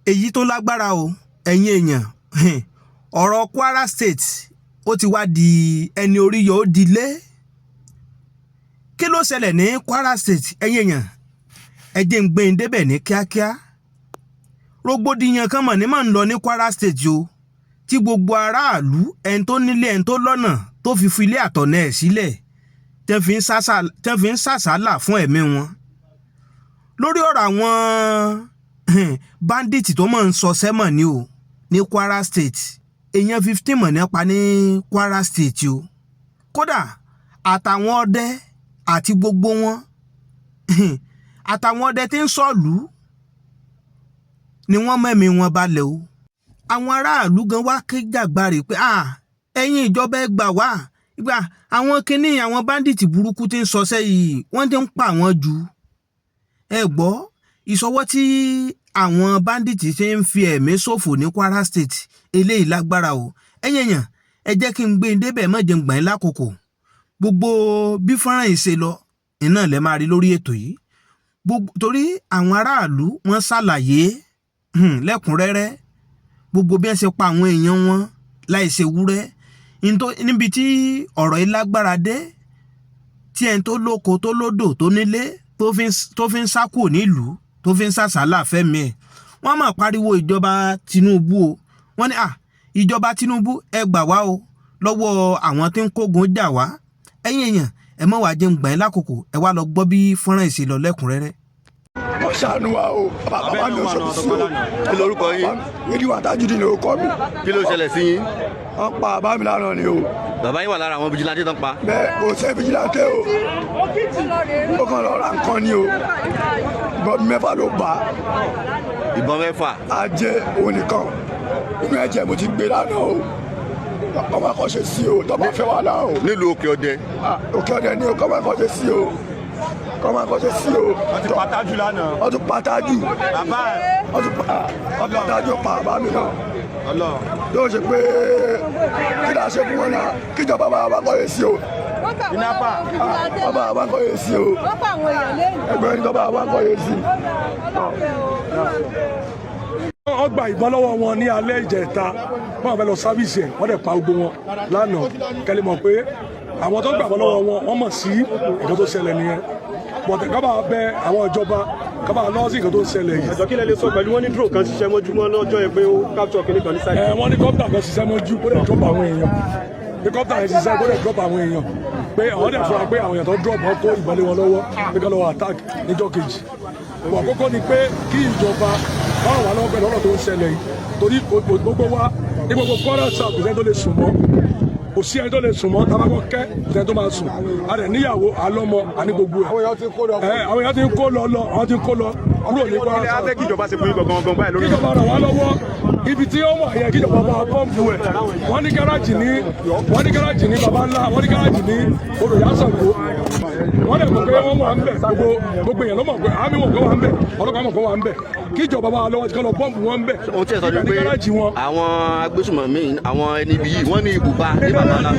Èyí tó lágbára o, ẹ̀yin èèyàn. Ọ̀rọ̀ Kwara State, ó ti wá di ẹni orí yọ ó di lé. Kí ló ṣẹlẹ̀ ní Kwara State? Ẹ̀yin èèyàn, ẹ jẹ́ ń gbé yín débẹ̀ ní kíákíá. Rògbòdìyàn kan mọ̀ ní mọ̀ ń lọ ní Kwara State o, tí gbogbo aráàlú, ẹni tó nílé, ẹni tó lọ́nà, tó fi filé àtọ̀nà ẹ̀ sílẹ̀, tẹ́ fi ń sàsálà fún ẹ̀mí wọn lórí ọ̀rọ̀ àwọn bandit tó mọ̀ ń sọ sẹ́mọ̀ ní o ní Kwara State. Èèyàn 15 mọ̀ nípa ní Kwara State o. Kódà àtàwọn ọdẹ àti gbogbo wọn, àtàwọn ọdẹ tí ń sọ̀lú ni wọ́n mẹ́mí wọn balẹ̀ o. Àwọn aráàlú gan wá ké jàgbárè pé, "Ẹ̀yin ìjọba, ẹ gbà wá ìgbà àwọn kinní, àwọn bandit burúkú tí ń sọsẹ́ yìí, wọ́n ti ń pa àwọn jù." Ẹ gbọ́ ìṣọwọ́ tí àwọn bandit ṣe ń fi ẹ̀mí ṣòfò ní Kwara State. Eléyìí lágbára o. Ẹ̀yin èèyàn, ẹ jẹ́ kí n gbé e débẹ̀, má jẹ́ n gbà yín lákòókò. Gbogbo bí fọ́nrán yìí ṣe lọ iná lẹ máa rí lórí ètò yìí gbogbo, torí àwọn aráàlú wọ́n ṣàlàyé lẹ́kùnrẹ́rẹ́ gbogbo bí wọ́n ṣe pa àwọn èèyàn wọn láì ṣe wúrẹ́ níbi tí ọ̀rọ̀ yìí lágbára dé, tí ẹni tó lóko, tó lódò, tó nílé, tó fi ń sá kúrò nílùú, tó fi ń sàsálà fẹ́mi ẹ̀. Wọ́n máa pariwo ìjọba Tinubu o. Wọ́n ní, "Ìjọba Tinubu, ẹ gbà wá o lọ́wọ́ àwọn tí ń kógun jà wá." Ẹ̀yin èèyàn, ẹ mọ̀ wá jẹun gbà yín lákòókò. Ẹ wá lọ gbọ́ bí fọ́nrán ìṣe lọ lẹ́kùnrẹ́rẹ́. Wọ́n ṣàánú wa o. Bàbá mi ò ṣe sí o. Kí lorúkọ yín? Ridwan Tajudeen lorúkọ mi. Kí ló ṣẹlẹ̀ sí yín? Wọ́n pa bàbá mi lánàá ni o. Bàbá yín wà lára àwọn vigilante tán pa? Bẹ́ẹ̀, kò ṣe vigilante o. Ó kàn lọ ra nǹkan ni o. Ìbọn mẹ́fà ló bá. Ìbọn mẹ́fà? Ajé òun nìkan inú ẹ̀jẹ̀ mo ti gbé lánàá o. Ọmọ akọ́ṣe sí o tọ́ bá fẹ́ wà láà o. Nílùú Òkè Ọdẹ? Òkè Ọdẹ ni o. Kọ́ máa kọ́ṣe sí o, kọ́ máa kọ́ṣe sí o. Wọ́n ti pa Tájù lánàá. Wọ́n tún pa Tájù. Bàbá ẹ̀. Wọ́n pa Tájù, pa bàbá mi náà. Ọlọ́run. Yóò ṣe pé kí náà ṣe fún wọn náà? Kíjọba bá wà kọ́ yé sí o. Ìnápa. Bàbá wa kọ́ yé sí o. Ẹgbẹ́ ní bàbá wa kọ́ yé sí. Wọ́n gba ìbọn lọ́wọ́ wọn ní alẹ́ ìjẹta. Wọ́n fẹ́ lọ service ẹ̀, wọ́n dẹ̀ pa gbogbo wọn lánàá. Kẹ́lẹ́ mọ̀ pé àwọn tó gbà bọ́ lọ́wọ́ wọn, wọ́n mọ̀ sí nǹkan tó ṣẹlẹ̀ nìyẹn. Bọ̀tẹ̀ ká bá bẹ àwọn ìjọba, ká bá lọ́wọ́ sí nǹkan tó ṣẹlẹ̀ yìí. Ẹ̀jọ̀, kí lẹ lè sọ pẹ̀lú wọn ní drone kan ṣiṣẹ́ mọ́júmọ́ lọ́jọ́ yẹn pé ó capture kìnìún kan ní side? Ẹ wọ́n ní copter kan ṣiṣẹ́ mọ́jú, ó dẹ̀ drop àwọn èèyàn. Helicopter yẹn ṣiṣẹ́, ó dẹ̀ drop àwọn èèyàn, pé àwọn dẹ̀ fura pé àwọn èèyàn tó drop wọn kó ìbọn lé wọn lọ́wọ́ pé kí wọ́n lọ́wọ́ attack níjọ́ kejì. Bọ̀ kókó ni pé kí ìjọba báwọn wà lọ́wọ́ pẹ̀lú ọ̀rọ̀ tó ń ṣẹlẹ̀ yìí, torí gbogbo wa ní gbogbo Kwara South, kò sẹ́ni tó lè sùn mọ́, kò sí ẹni tó lè sùn mọ́. Tabakọ kẹ́, kò sẹ́ni tó máa sùn. A rẹ̀ níyàwó, alọ́mọ, àní gbogbo ẹ̀. Àwọn èèyàn ti kó lọ. Ẹ àwọn èèyàn ti ń kó lọ lọ, àwọn ti ń kó lọ kúrò ní Kwara Kí lẹ á South. fẹ́ kí ìjọba ṣe fún yín gangan gangan báyìí lórí? Kíjọba ràn wá lọ́wọ́. Ibi tí ó wà yẹ kíjọba bá pọ́ǹpù ẹ̀. Wọ́n ní gáràjì ní Baba Ńlá, wọ́n ní gáràjì ní Odò Ṣàngó. Wọ́n dẹ̀ mọ̀ pé wọ́n wà ń bẹ̀. Gbogbo èèyàn ló mọ̀ pé àmì wọn kò wà ń bẹ̀, ọlọ́pàá mọ̀ kó wà ń bẹ̀. Kíjọba bá lọ́wọ́, kí wọ́n lọ pọ́ǹpù wọn ń bẹ̀. Ohun tí ẹ sọ ni Ibẹ̀ ní pé gáràjì wọn. àwọn agbésùmọ̀mí, àwọn ẹni ibi yìí, wọ́n ní ibùba ní Baba Ńlá.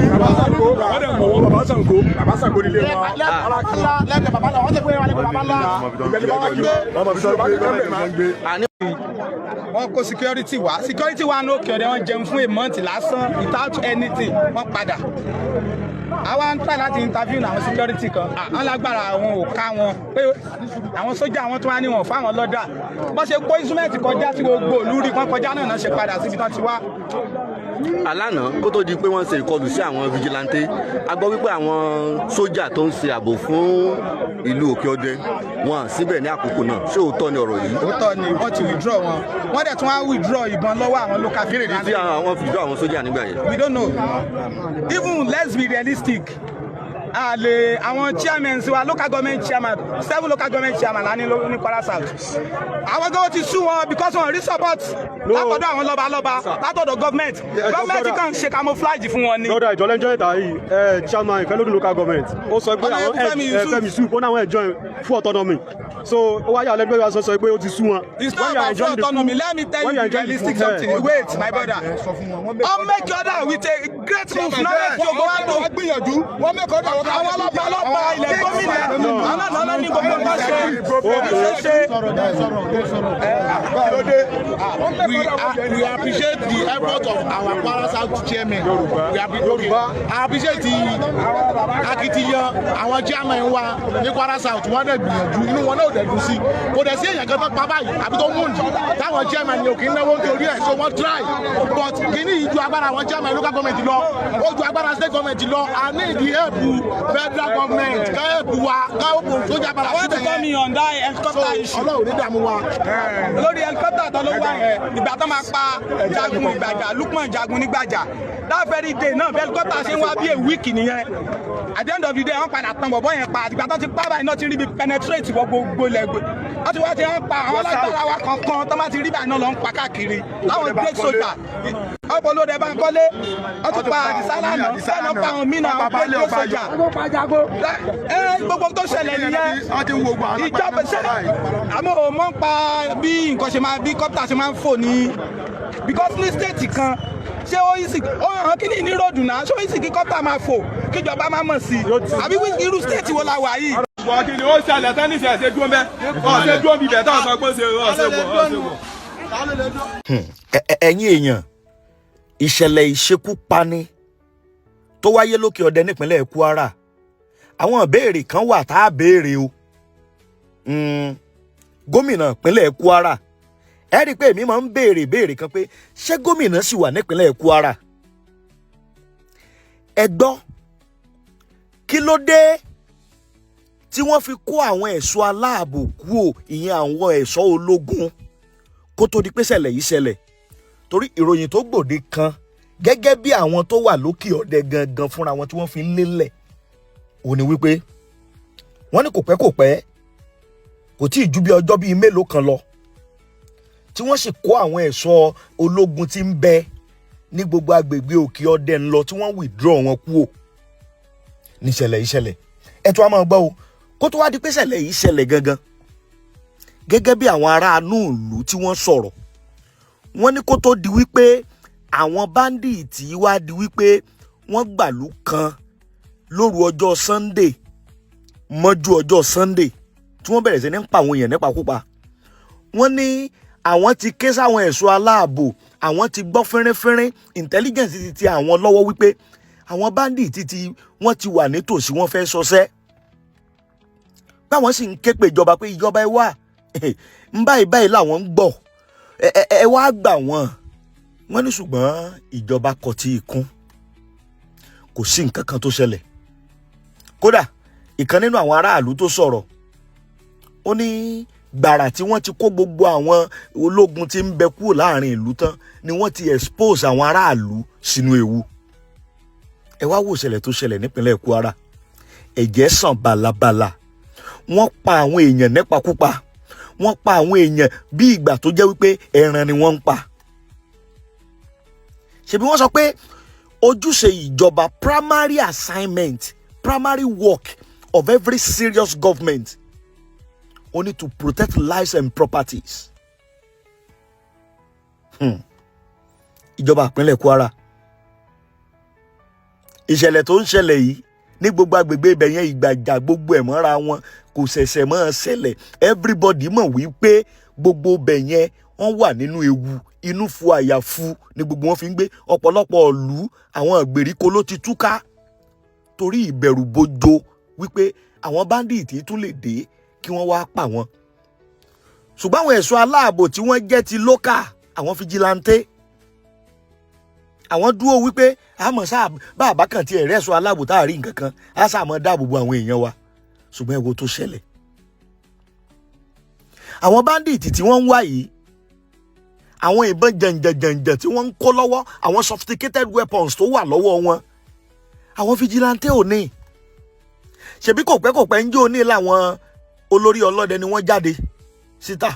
Wọ́n dẹ̀ mọ̀ wọ́n, Baba Ṣàngó. Bàbá Ṣàngó nílé wọn. Lẹ́gbẹ̀ẹ́ bàbá ńlá, wọ́n ti pé wọn lẹ́gbẹ̀ẹ́ bàbá ńlá. Ìgbẹ́ni bá wà gbé. Àní Wọ́n kó security wá, security wá ní Òkè Ọ̀dẹ, wọ́n jẹun fún a month lásán without anything, wọ́n padà. Àwa ń try láti interview àwọn security kan. Àwọn lágbára àwọn ò ká wọn, pé àwọn sójà àwọn tó wá ní wọn fáwọn lọ́dà. Bọ́n ṣe kó instrument kọjá tí gbogbo ìlú rí wọ́n kọjá náà náà ṣe padà síbi tán ti wá. Alánà, kó tó di pé wọ́n ṣe ìkọlù sí àwọn vigilante, a gbọ́ wípé àwọn sójà tó ń ṣe ààbò fún ìlú Òkè Ọdẹ wọn síbẹ̀ ní àkókò náà. Ṣé òótọ́ ni ọ̀rọ̀ yìí? Òótọ́ ni, wọ́n ti withdraw wọn. Wọ́n dẹ̀ tún wá withdraw ìbọn lọ́wọ́ àwọn local Kí nìdí tí àwọn fi withdraw àwọn sójà nígbà yẹn? We don't know. Even, let's be realistic, a lè àwọn chairmen wa, local government chairman, seven local government chairman la ní ní Kwara South. Àwọn gan ti sú wọn because wọn rí support látọ̀dọ̀ àwọn lọ́balọ́ba, látọ̀dọ̀ government. Government kàn ṣe camouflage fún wọn ni. Lọ́dọ̀ ìjọ lẹ́jọ́ ìta yìí, chairman Ìfẹ́lódùn local government, ó sọ pé àwọn Honourable Fẹ́mi Yusuf. Fẹ́mi Yusuf, ó ní àwọn enjoy full autonomy, so ó wáyà lẹ́gbẹ́ wa sọ pé ó ti sú wọn. It's When not you are about full enjoying the autonomy. Let me tell when you you are enjoying the realistic full- something. Wait, my brother. Wọ́n make order with a great move. Náà make gbogbo wa dùn. Wọ́n gbìyànjú, wọ́n make order. Àwọn ọlọ́pàá ọlọ́pàá ilẹ̀ gómìnà, àwọn náà lọ́nà ní gbogbo nǹkan ṣe ṣe ṣe. We appreciate the effort of our Kwara South chairman. We okay. I appreciate the akitiyan àwọn chairman wa ní Kwara South. Wọ́n dẹ̀ gbìyànjú, inú wọn náà ò dẹ̀ dùn sí. Kò dẹ̀ sí èèyàn kan tó pa báyìí àbí tó mú ǹdí táwọn chairman ní òkè náwó nítorí ẹ̀, so wọ́n try, but kìíní yìí ju agbára àwọn chairman local government lọ, ó ju agbára state government lọ. I need the help federal government, ká help wa, ká help sójà padà I want to síbẹ̀ come yẹn. in on that helicopter So issue. Ọlọ́run ní dààmú wa. Lórí helicopter tó ló wà yẹn, ìgbà tó máa pa Jagun Ìgbàjà, Lukman Jagun nígbàjà, that very day náà, bí helicopter ṣe ń wá bí a week nìyẹn. At the end of the day, wọ́n padà tán bọ̀bọ́ yẹn pa. Àtìgbà tó ti pa báyìí náà, ti rí bí penetrate wọ gbogbo ilẹ̀ gbé. Wọ́n ti wá ti ń pa àwọn alágbára wa kankan tó máa ti rí báyìí náà lọ ń pa káàkiri láwọn great soldier ọ̀pọ̀ olóde Bankole. Wọ́n ti pa Àdìsá lánàá, bẹ́ẹ̀ náà pa àwọn míì náà, àwọn great soldier. Ẹ gbogbo tó ṣẹlẹ̀ nìyẹn. Ìjọba ṣe àmọ́ ò mọ̀ ń pa bí nǹkan ṣe máa, bí copter ṣe máa ń fò ní, because ní state kan, ṣé ó yìí sì ó hàn kí ní road náà, ṣé ó yìí sì kí copter máa fò kíjọba máa mọ̀ sí i? Àbí irú state wo la wà yìí? Wọ́n kí ni ó ṣẹlẹ̀ tán níṣẹ́ ṣe dúró mẹ́ ọ̀ ṣe dúró bíbẹ̀ táwọn sọ pé ṣe ọ̀ ṣe wọ̀ ọ̀ ṣe wọ̀. Ẹ̀yin èèyàn, ìṣẹ̀lẹ̀ ìṣekúpani tó wáyé lókè ọdẹ nípínlẹ̀ Kwara, àwọn ìbéèrè kan wà tá a béèrè o. Gómìnà ìpínlẹ̀ Kwara, ẹ rí i pé èmi máa ń béèrè ìbéèrè kan pé ṣé gómìnà sì wà nípínlẹ̀ Kwara? Ẹ gbọ́, kí ló dé tí wọ́n fi kó àwọn ẹ̀ṣọ́ aláàbò kúò, ìyẹn àwọn ẹ̀ṣọ́ ológun, kó tó di pé ṣẹlẹ̀ yìí ṣẹlẹ̀? Torí ìròyìn tó gbòde kan, gẹ́gẹ́ bí àwọn tó wà lókè ọdẹ gangan fúnra wọn tí wọ́n fi ń lélẹ̀, ó ní wípé wọ́n ní kò pẹ́ kò pẹ́, kò tí ì ju bí ọjọ́ bíi mélòó kan lọ tí wọ́n sì kó àwọn ẹ̀ṣọ́ ológun tí ń bẹ ní gbogbo agbègbè òkè ọdẹ ń lọ, tí wọ́n withdraw wọn kúò níṣẹ̀lẹ̀ yìí ṣẹlẹ̀. Ẹ tún wá máa gbọ́ o, kó tó wá di pé ṣẹlẹ̀ yìí ṣẹlẹ̀ gangan, gẹ́gẹ́ bí àwọn aráàlú ìlú tí wọ́n sọ̀rọ̀, wọ́n ní kó tó di wípé àwọn bandit wá di wípé wọ́n gbàlú kan lóru ọjọ́ Sunday mọ́jú ọjọ́ Sunday, tí wọ́n bẹ̀rẹ̀ sí ní pa àwọn èèyàn nípakúpa, wọ́n ní àwọn ti ké sáwọn ẹ̀ṣọ́ aláàbò, àwọn ti gbọ́ fínrínfínrín, intelligence ti ti àwọn lọ́wọ́ wípé àwọn bandit ti wọ́n ti wà nítòsí, wọ́n fẹ́ ṣọṣẹ́. Báwọn sì ń ké pe ìjọba pé ìjọba, ẹ wá, ń báyìí báyìí làwọn ń gbọ́, ẹ wá gbà wọ́n. Wọ́n ní ṣùgbọ́n ìjọba kọtí ikún, kò sí nǹkan kan tó ṣẹlẹ̀. Kódà ìkan nínú àwọn aráàlú tó sọ̀rọ̀, ó ní gbàrà tí wọ́n ti kó gbogbo àwọn ológun tí ń bẹ kúrò láàrin ìlú tán ni wọ́n ti expose àwọn aráàlú sínú ewu. Ẹ wá wò ṣẹlẹ̀ tó ṣẹlẹ̀ nípínlẹ̀ Kwara, ẹ̀jẹ̀ sàn bàlàbàlà, wọ́n pa àwọn èèyàn nípakúpa, wọ́n pa àwọn èèyàn bí ìgbà tó jẹ́ wípé ẹran ni wọ́n ń pa. Ṣebí wọ́n sọ pé ojúṣe ìjọba, primary assignment, primary work of every serious government, only to protect lives and properties. Ìjọba ìpínlẹ̀ Kwara, ìṣẹ̀lẹ̀ tó ń ṣẹlẹ̀ yìí ní gbogbo agbègbè ibẹ̀ yẹn, ìgbàjà gbogbo ẹ̀ mọ́ra wọn, kò ṣẹ̀ṣẹ̀ mọ́ ọ ṣẹlẹ̀. Everybody mọ̀ wípé gbogbo ibẹ̀ yẹn, wọ́n wà nínú ewu, inú fu àyà fu ni gbogbo wọn fi ń gbé. Ọ̀pọ̀lọpọ̀ ìlú, àwọn ìgbèríko ló ti túká torí ìbẹ̀rù bojo wípé àwọn bandit tún lè dé kí wọ́n wá pa wọ́n. Ṣùgbọ́n àwọn ẹ̀ṣọ́ aláàbò tí wọ́n jẹ́ ti local, àwọn vigilante, àwọn dúró wípé àmọ́ sáà bá àbá kan ti ẹ̀rẹ́ ẹ̀ṣọ́ aláàbò tá a rí nǹkan kan, á sáà mọ́ dáàbò bo àwọn èèyàn wa. Ṣùgbọ́n ẹ wo tó ṣẹlẹ̀, àwọn bandit tí wọ́n ń wá yìí, àwọn ìbọn jẹ̀ǹjẹ̀jẹ̀ǹjẹ̀ tí wọ́n ń kó lọ́wọ́, àwọn sophisticated weapons tó wà lọ́wọ́ wọn, àwọn vigilante ò ní. Ṣebí kò pẹ́ kò pẹ́ ń jó ní làwọn olórí ọlọ́dẹ ni wọ́n jáde síta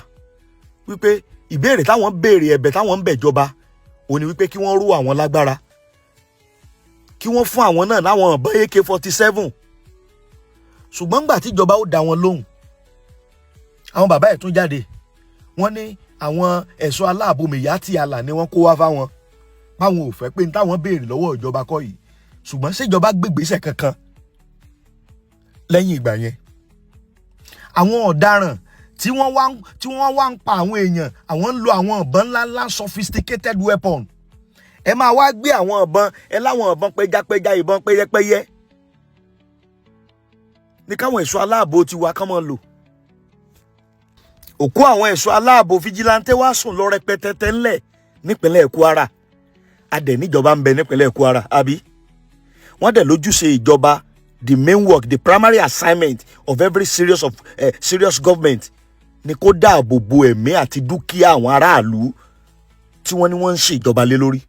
wípé ìbéèrè táwọn béèrè, ẹ̀bẹ̀ táwọn ń bẹ̀jọba òun ni wípé kí wọ́n rú àwọn lágbára, kí wọ́n fún àwọn náà láwọn ìbọn AK-47. Ṣùgbọ́n ńgbà tíjọba ó dá wọn lóhùn, àwọn bàbá ẹ̀ tún jáde, wọ́n ní àwọn ẹ̀ṣọ́ aláàbò Miyetti Allah ni wọ́n kó wá fáwọn, báwọn ò fẹ́ pé ní táwọn béèrè lọ́wọ́ ìjọba kọ́ yìí. Ṣùgbọ́n ṣèjọba gbégbèsè kankan? Lẹ́yìn ìgbà yẹn, àwọn ọ̀daràn tí wọ́n wá ń pa àwọn èèyàn, àwọn ń lo àwọn ìbọn ńláńlá, sophisticated weapon. Ẹ máa wá gbé àwọn ìbọn ẹ láwọn ìbọn pẹjapẹja, ìbọn pẹyẹpẹyẹ ní káwọn ẹ̀ṣọ́ aláàbò ti wá kán máa lò. Òkú àwọn ẹ̀ṣọ́ aláàbò vigilante wá sùn lọ rẹpẹtẹtẹ ńlẹ̀ nípínlẹ̀ Kwara. Adẹ̀ níjọba ń bẹ nípínlẹ̀ Kwara, àbí? Wọ́n dẹ̀ lójúṣe ìjọba, the main work, the primary assignment of every serious government ni kó dáàbò bo ẹ̀mí àti dúkìá àwọn aráàlú tí wọ́n ní wọ́n ń ṣèjọba lé lórí.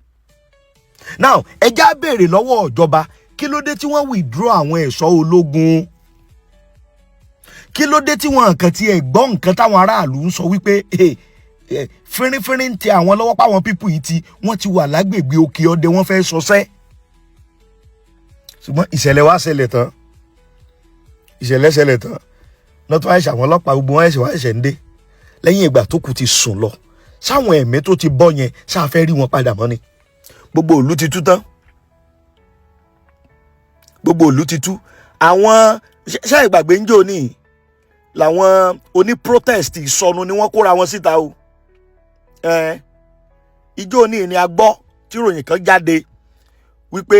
Now, ẹ já béèrè lọ́wọ́ ìjọba, kí ló dé tí wọ́n withdraw àwọn ẹ̀ṣọ́ ológun? Kí ló dé tí wọ́n kàn tiẹ̀ gbọ́ nǹkan táwọn aráàlú ń sọ wípé fínrínfínrín ń tẹ àwọn lọ́wọ́ páwọn people yìí tí wọ́n ti wà lágbègbè Òkè Ọdẹ, wọ́n fẹ́ sọsẹ́? Ṣùgbọ́n ìṣẹ̀lẹ̀ wá ṣẹlẹ̀ tán, ìṣẹ̀lẹ̀ ṣẹlẹ̀ tán lọ́tọ́ àìsàn, àwọn ọlọ́pàá gbogbo wọn ẹ̀ṣẹ̀ wá ẹ̀ṣẹ̀ ń dé lẹ́yìn ìgbà tó kù ti sùn lọ. Sáwọn ẹ̀mí tó ti bọ́ yẹn ṣáà fẹ́ rí wọn padà mọ́ ni? Gbogbo ìlú ti tú tán, gbogbo ìlú ti tú. Àwọn ṣe ìgbàgbé ń jò ní làwọn oní protest ìsọnù ni wọ́n kóra wọn síta o. Ijó ní ni a gbọ́ tí ìròyìn kan jáde wípé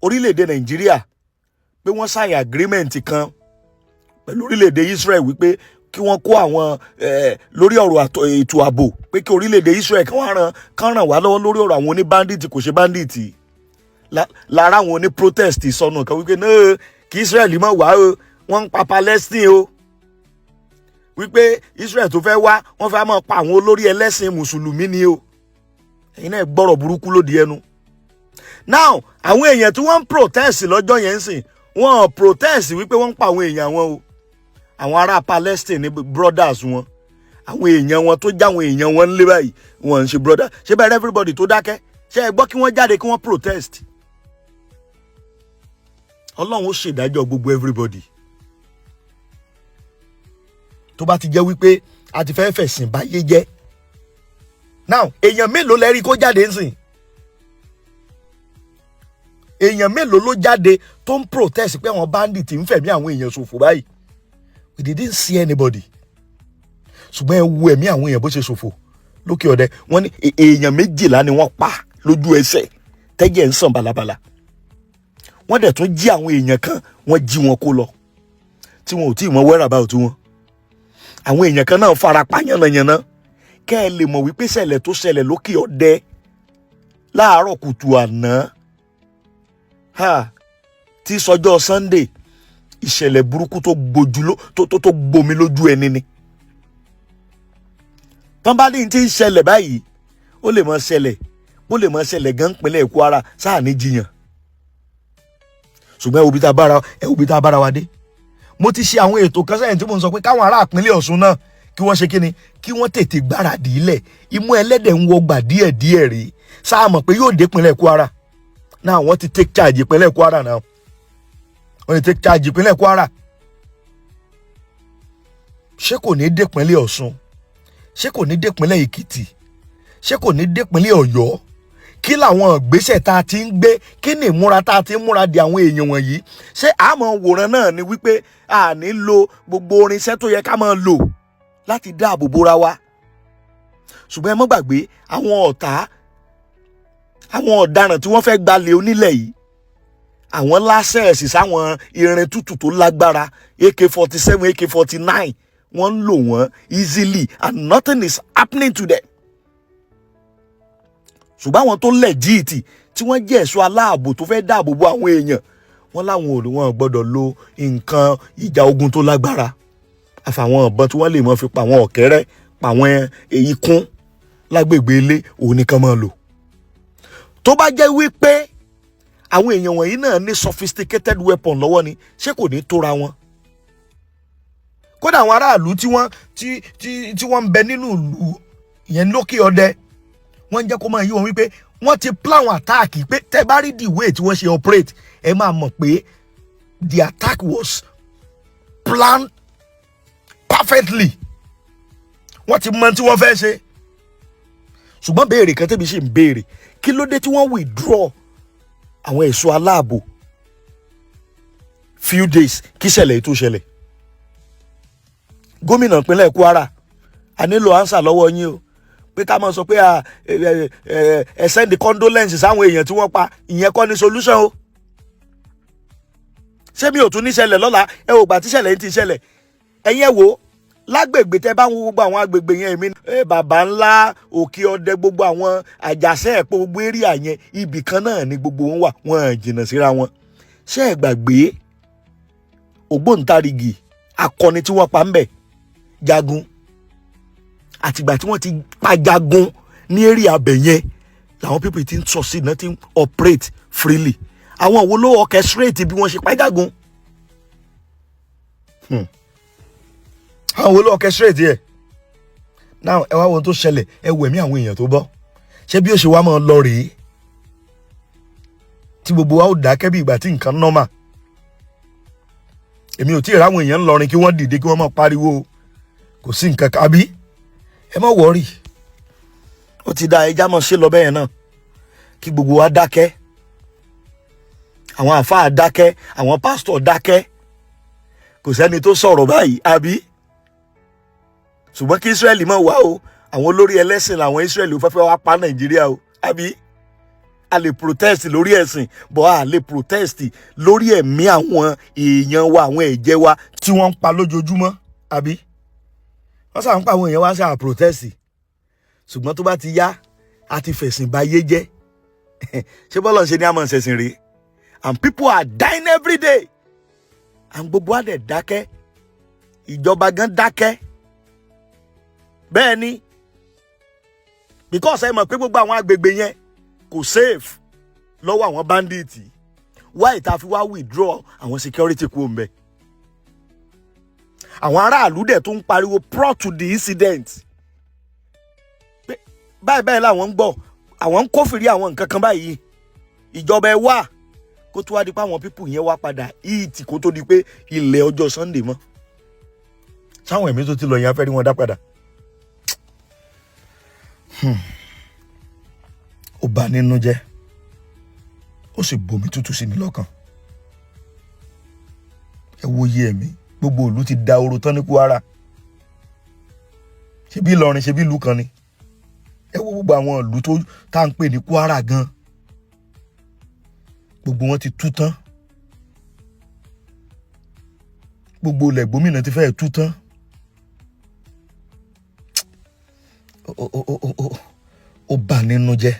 orílẹ̀-èdè Nàìjíríà pé wọ́n sign agreement kan pẹ̀lú orílẹ̀-èdè Israel wípé kí wọ́n kó àwọn lórí ọ̀rọ̀ ètò ààbò, pé kí orílẹ̀-èdè Israel kí wọ́n ràn kán ràn wá lọ́wọ́ lórí ọ̀rọ̀ àwọn oní bandit. Kò ṣe bandit lára àwọn oní protest ìsọnù kan wípé náà kí Israel má wá o, wọ́n ń pa Palestine o, wípé Israel tó fẹ́ wá, wọ́n fẹ́ máa pa àwọn olórí ẹlẹ́sìn mùsùlùmí ni o. Ẹ̀yin náà gbọ́rọ̀ burúkú lóde ẹnu. Now, àwọn èèyàn tí wọ́n ń protest lọ́jọ́ yẹn ń sìn, wọ́n protest wípé wọ́n ń pa àwọn èèyàn wọn o. Àwọn ará Palestine ní brothers wọn, àwọn èèyàn wọn tó jáwọn èèyàn wọn ńlé báyìí, wọ́n ń ṣe brother. Ṣé bẹ́ẹ̀ everybody tó dákẹ́? Ṣé ẹ gbọ́ kí wọ́n jáde kí wọ́n protest? Ọlọ́run ó ṣèdájọ́ gbogbo everybody tó bá ti jẹ́ wípé a ti fẹ́ fẹ̀sìn báyé jẹ́. Now, èèyàn mélòó lẹ rí kó jáde ńsìn? Èèyàn mélòó ló jáde tó ń protest pé àwọn bandit ń fẹ̀mí àwọn èèyàn ṣòfò báyìí? We didn't see anybody. Ṣùgbọ́n ẹ wo ẹ̀mí àwọn èèyàn bó ṣe ṣòfò lókè ọ̀dẹ. Wọ́n ní èèyàn 12 ni wọ́n pa lójú ẹsẹ̀ tẹ́jẹ̀ ń sàn balabala. Wọ́n dẹ̀ tún jí àwọn èèyàn kan, wọ́n jí wọn kó lọ tí wọn ò tí ì mọ whereabout wọn. Àwọn èèyàn kan náà fara pa yánnayànna. Kẹ́ ẹ lè mọ̀ wípé ṣẹlẹ̀ tó ṣẹlẹ̀ lókè ọ̀dẹ láàárọ̀ kùtù àná ha tí sọjọ́ Sunday, ìṣẹ̀lẹ̀ burúkú tó gbojú ló tó tó tó gbomi lójú ẹni ni. Tán bá ní ti ń ṣẹlẹ̀ báyìí, ó lè mọ ṣẹlẹ̀, ó lè mọ ṣẹlẹ̀ gan pínlẹ̀ Kwara sáà ní jiyàn. Ṣùgbọ́n ẹ wo bí tá a bára wa dé. Mo ti ṣe àwọn ètò kan sẹ́yìn tí mo ń sọ pé káwọn ará ìpínlẹ̀ Ọ̀ṣun náà kí wọ́n ṣe kíni, kí wọ́n tètè gbáradì ilẹ̀. Imú ẹlẹ́dẹ̀ ń wọgbà díẹ̀díẹ̀ rèé. Sáà mọ̀ pé yóò dé ìpínlẹ̀ Kwara náà. Wọ́n ti take charge ìpínlẹ̀ Kwara náà, wọ́n ti take charge ìpínlẹ̀ Kwara. Ṣé kò ní dé ìpínlẹ̀ Ọ̀ṣun? Ṣé kò ní dé ìpínlẹ̀ Èkìtì? Ṣé kò ní dé ìpínlẹ̀ Ọ̀yọ́? Kí làwọn ìgbésẹ̀ tá a ti ń gbé? Kí ni ìmúra tá a ti ń múra di àwọn èèyàn wọ̀nyí? Ṣé àmọ́ wòran náà ni wípé a ní lo gbogbo irinṣẹ́ tó yẹ ká máa lò láti dáàbò bóra wa? Ṣùgbọ́n ẹ mọ́ gbàgbé, àwọn ọ̀tá, àwọn ọ̀daràn tí wọ́n fẹ́ gbalẹ̀ onílẹ̀ yìí, àwọn l'access sáwọn irin tútù tó lágbára, AK-47, AK-49, wọ́n ń lò wọ́n easily and nothing is happening to them. Ṣùgbọ́n àwọn tó legit tí wọ́n jẹ́ ẹ̀ṣọ́ aláàbò tó fẹ́ dáàbò bo àwọn èèyàn, wọ́n láwọn ò wọ́n gbọ́dọ̀ lo nǹkan ìjà ogun tó lágbára, àfàwọn ìbọn tí wọ́n lè mọ́ fi pa àwọn ọ̀kẹ́rẹ́, pa àwọn èyí kún lágbègbè ilé, òun nìkan máa lò. Tó bá jẹ́ wípé àwọn èèyàn wọ̀nyí náà ní sophisticated weapon lọ́wọ́ ni, ṣé kò ní tóra wọn? Kódà àwọn aráàlú tí wọ́n tí tí tí wọ́n ń bẹ nínú ìlú ìyẹn lókè ọdẹ, wọ́n ń jẹ́ kó máa yí wọn wípé wọ́n ti plan attack, pé tẹ́ bá rí the way tí wọ́n ṣe operate, ẹ máa mọ̀ pé the attack was planned perfectly. Wọ́n ti mọ tí wọ́n fẹ́ ṣe. Ṣùgbọ́n béèrè kan tẹ́bi ṣì ń béèrè, kí ló dé tí wọ́n withdraw àwọn ẹ̀ṣọ́ aláàbò? Few days kí ṣẹlẹ̀ yìí tó ṣẹlẹ̀, gómìnà ìpínlẹ̀ Kwara, a nílò answer lọ́wọ́ yín o, pé ká máa sọ pé ẹ send condolence sáwọn èèyàn tí wọ́n pa, ìyẹn kọ́ ni solution o. Ṣé mi ò tún ní ṣẹlẹ̀ lọ́la? Ẹ ò gbà tí ṣẹlẹ̀ yìí ti ṣẹlẹ̀. Ẹ̀yin ẹ wò ó lágbègbè tẹ bá ń wo gbogbo àwọn agbègbè yẹn, èmi bàbá ńlá, Òkè Ọdẹ, gbogbo àwọn Àjàṣẹ́ Ẹ̀pọ̀, gbogbo area yẹn, ibì kan náà ni gbogbo wọn wà, wọn jìnnà síra wọn. Ṣé ẹ gbàgbé ògbóǹtarìgì akọni tí wọ́n pa ń bẹ̀, Jagun? Àtìgbà tí wọ́n ti pa Jagun ní area abẹ yẹn làwọn people ti ń succeed náà, ti ń operate freely. Àwọn wo ló orchestrate bí wọ́n ṣe pa Jagun? Àwọn wo ló orchestrate yẹ? Now, ẹ wá wo ohun tó ṣẹlẹ̀. Ẹ wo ẹ̀mí àwọn èèyàn tó bọ́. Ṣé bí ó ṣe wá máa lọ rèé tí gbogbo wa ó dákẹ́ bí ìgbà tí nǹkan normal? Èmi ò tí ì ráwọn èèyàn ńlọrin kí wọ́n dìde kí wọ́n máa pariwo kò sí nǹkan kan, àbí? Ẹ má worry, ó ti da ẹja mọ̀ ṣe lọ bẹ́ẹ̀ náà, kí gbogbo wa dákẹ́. Àwọn àfáà dákẹ́, àwọn pásítọ̀ dákẹ́, kò sẹ́ni tó sọ̀rọ̀ báyìí, àbí? Ṣùgbọ́n kí Israẹli mọ̀ wá o, àwọn olórí ẹlẹ́sìn làwọn Israẹli fẹ́ fẹ́ wá pa Nàìjíríà o, àbí? A lè protest lórí ẹ̀sìn, but a lè protest lórí ẹ̀mí àwọn èèyàn wa, àwọn ẹ̀jẹ̀ wa tí wọ́n ń pa lójoojúmọ́, àbí? Wọ́n sà ń pa àwọn èèyàn wá sáà protest, ṣùgbọ́n tó bá ti yá, a ti fẹ̀sìn bayé jẹ́. Ṣé bọ́lá ń ṣe ní àmọ́ ṣẹ̀sìn rèé? And people are dying every day and gbogbo wa dẹ̀ dákẹ́. Ìjọba gan dákẹ́. Bẹ́ẹ̀ ni, because ẹ mọ̀ pé gbogbo àwọn agbègbè yẹn kò safe lọ́wọ́ àwọn bandits. Why tá a fi wá withdraw àwọn security kúrò ńbẹ̀? Àwọn aráàlú dẹ̀ tó ń pariwo prior to the incident pé báyìí báyìí làwọn ń gbọ́, àwọn ń kófìrí àwọn nǹkan kan báyìí, ìjọba ẹ wá. Kó tó wá di pé àwọn people yẹn wá padà ìtì, kó tó di pé ilẹ̀ ọjọ́ Sunday mọ́, sáwọn ẹ̀mí tó ti lọ yẹn á fẹ́ rí wọn dá padà. Ó bà nínú jẹ́, ó sì bomi tútù sí mi lọ́kàn. Ẹ wo iye ẹ̀mí, gbogbo ìlú ti da oró tán ní Kwara. Ṣebí Ìlọrin, ṣebí ìlú kan ni. Ẹ wo gbogbo àwọn ìlú tó tá à ń pè ní Kwara gan, gbogbo wọn ti tú tán. Gbogbo ilẹ̀ gómìnà ti fẹ́ẹ̀ tú tán. Ó bà nínú jẹ́.